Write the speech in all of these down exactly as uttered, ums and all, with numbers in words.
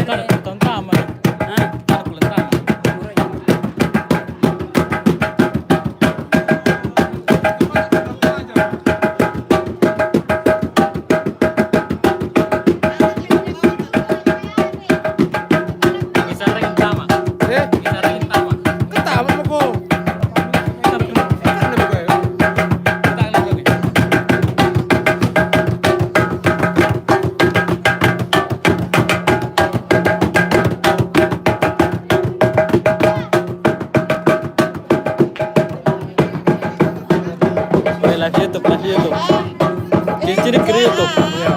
Tara, tantama. Hah? Tara, tantama. Isarang tama. Eh? Isarang tama. Tama mako. Oke, live YouTube, live YouTube. Ciri-ciri ke YouTube. Iya.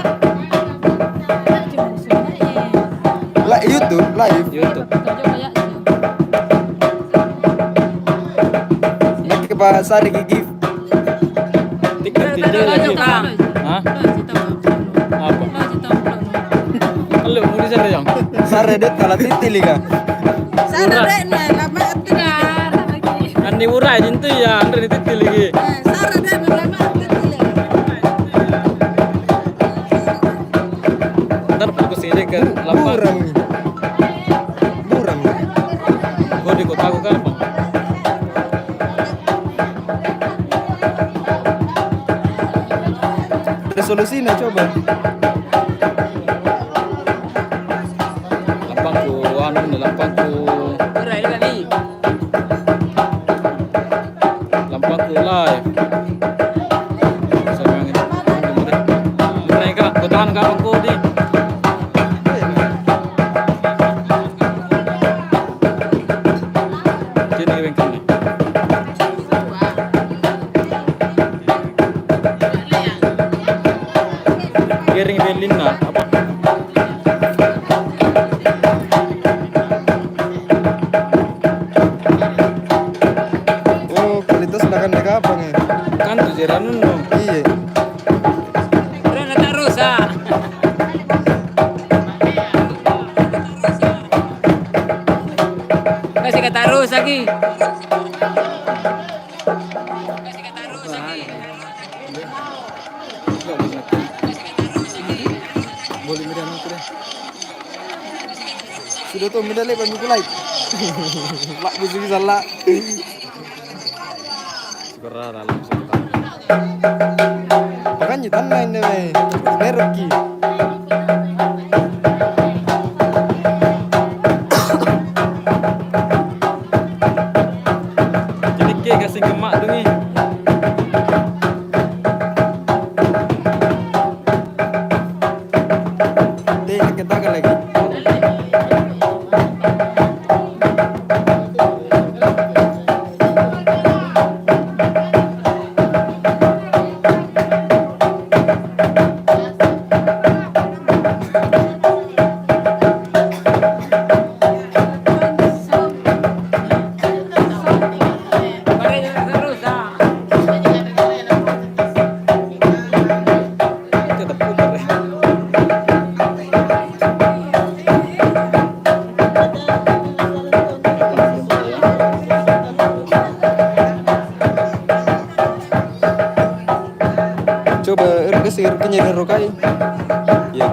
Live YouTube, live. YouTube. Ini ke Pak Sari Gigi. TikTok, TikTok lagi. Hah? Apa? Allo, mau di sana, Jang? Sare deh, tala tittili ka. Sare deh, nah, lama atuh. Anni urai jintu ya, anre ditittili ki. Eh, sare deh, lama atuh. Ntar fokus ini ke lapang. Burang. Burang. Gua di kotaku kapang. Resolusina coba. Lampangku anu, lampangku. Lampangku live. Mereka, kutahan kapang kodi. Sini bengkelnya. Gering belinna, apa? Oh, kualitas udah kan kapang ya? Kan tuh jeranun no. Iya. Udah nggak taruh, sa. Kasih kata rusak, Ki. Boleh, mudah nanti deh. Sudah tuh, mudah lebar, mudah like. Pak, bisa, bisa lah. Syukurlah, langsung. Makanya tanah ini, weh. Merek, Ki. Jadi, Ki, kasih kemak dong, Ki. Deh, kita lagi. Coba, er, kasih, er, kenyang, er, rokai. Iya.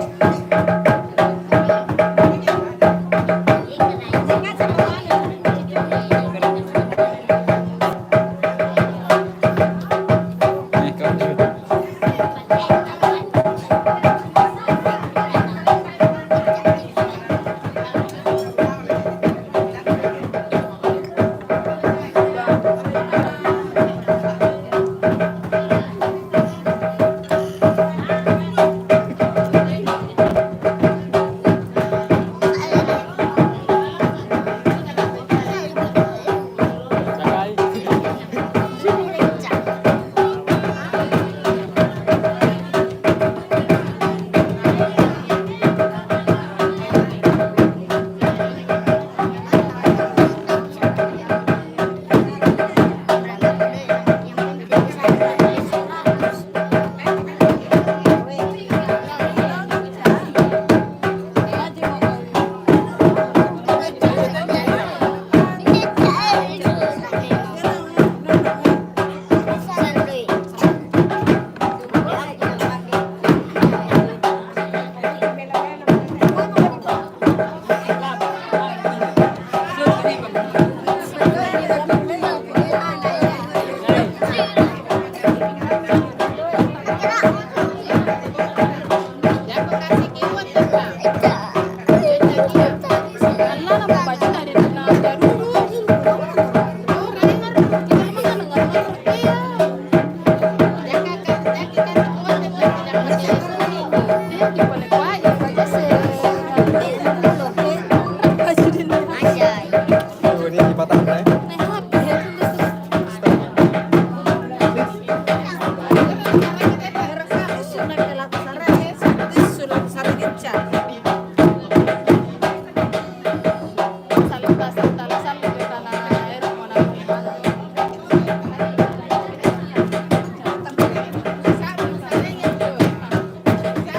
Tuh, ini kipatanna, eh.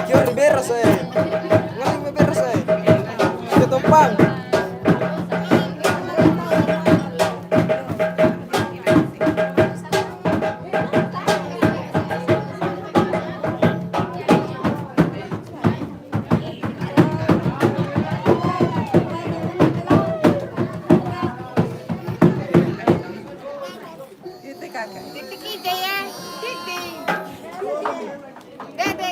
Kio ri beres, eh. Ngaseng beres, eh. Kio tompang. Titik aja ya. Titik. Dede.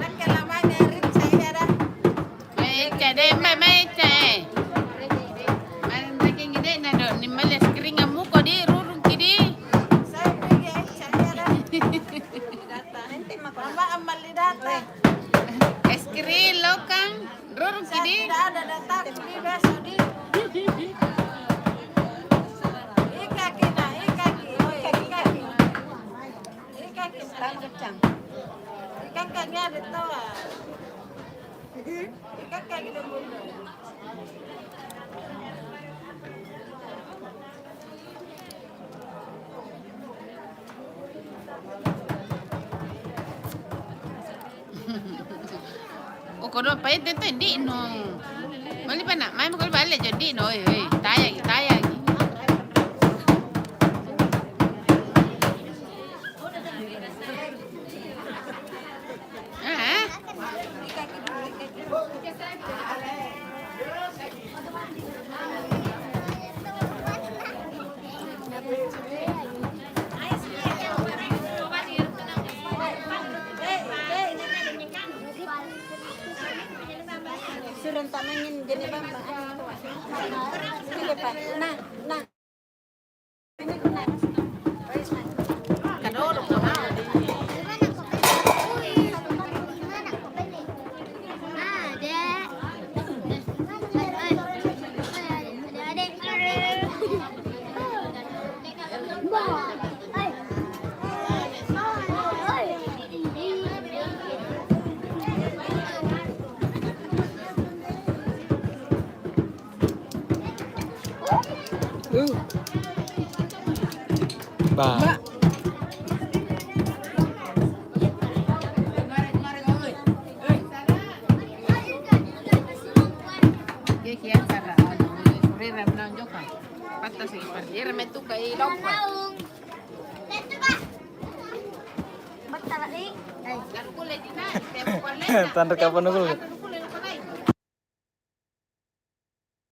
Nakke lamange rinca iya dah. Maeca deh, Mbak, maeca, eh. Manreki gede na do, ni male skring muko di rurung kidi. Saya pergi aica iya dah. Nanti mako. Mama amal di data. Es krim lokang, rurung kidi. Tidak ada data, di besok di. Ikaki na, ikaki, oi, ikaki. Ikaki na. Tama kacang. Ikaki na ada tawa. Ikaki na. Oh, kodong paete teh di'no. Mali pana, mai mako bale jadi di'no, oi, oi, tayangi, tayangi. Ah, ah. Surong tamangin jenis bamba. Iya, Pak. Nah, nah. Uh. Ba. Ba. Iya, kian sana, anu, rera menang joka. Patah sih, Pak. Dia remen tuh kayak lompat. Tanre kapang nukul.